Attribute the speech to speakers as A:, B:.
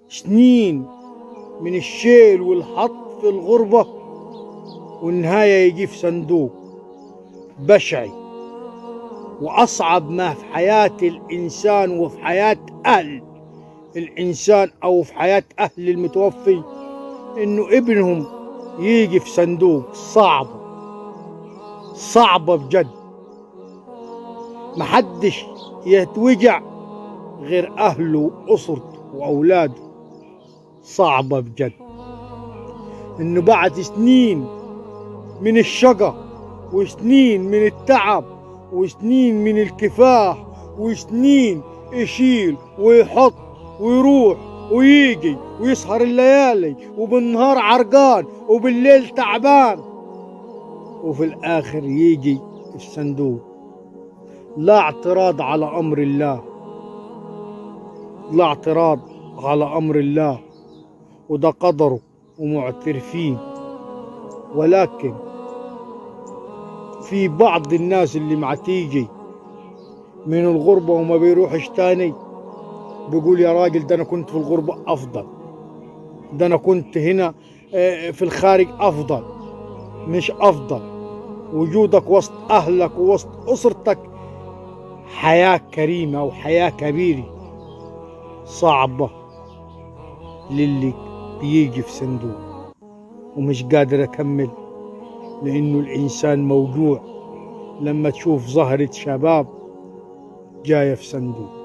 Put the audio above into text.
A: سنين من الشيل والحط في الغربة، والنهاية يجي في صندوق بشعي. وأصعب ما في حياة الإنسان وفي حياة أهل الإنسان أو في حياة أهل المتوفي إنه ابنهم يجي في صندوق. صعبة، صعبة بجد. محدش يتوجع غير أهله وأسرته وأولاده. صعبة بجد إنه بعد سنين من الشقة وسنين من التعب وسنين من الكفاح وسنين يشيل ويحط ويروح ويجي ويسهر الليالي، وبالنهار عرقان وبالليل تعبان، وفي الآخر يجي الصندوق. لا اعتراض على أمر الله، لا اعتراض على أمر الله، وده قدره ومعترفين. ولكن في بعض الناس اللي مع تيجي من الغربة وما بيروحش تاني بيقول يا راجل ده أنا كنت في الغربة أفضل، ده أنا كنت هنا في الخارج أفضل. مش أفضل، وجودك وسط أهلك ووسط أسرتك حياة كريمة وحياة كبيرة. صعبة للي بيجي في صندوق. ومش قادر أكمل لأنه الإنسان موجوع لما تشوف زهرة شباب جاية في صندوق.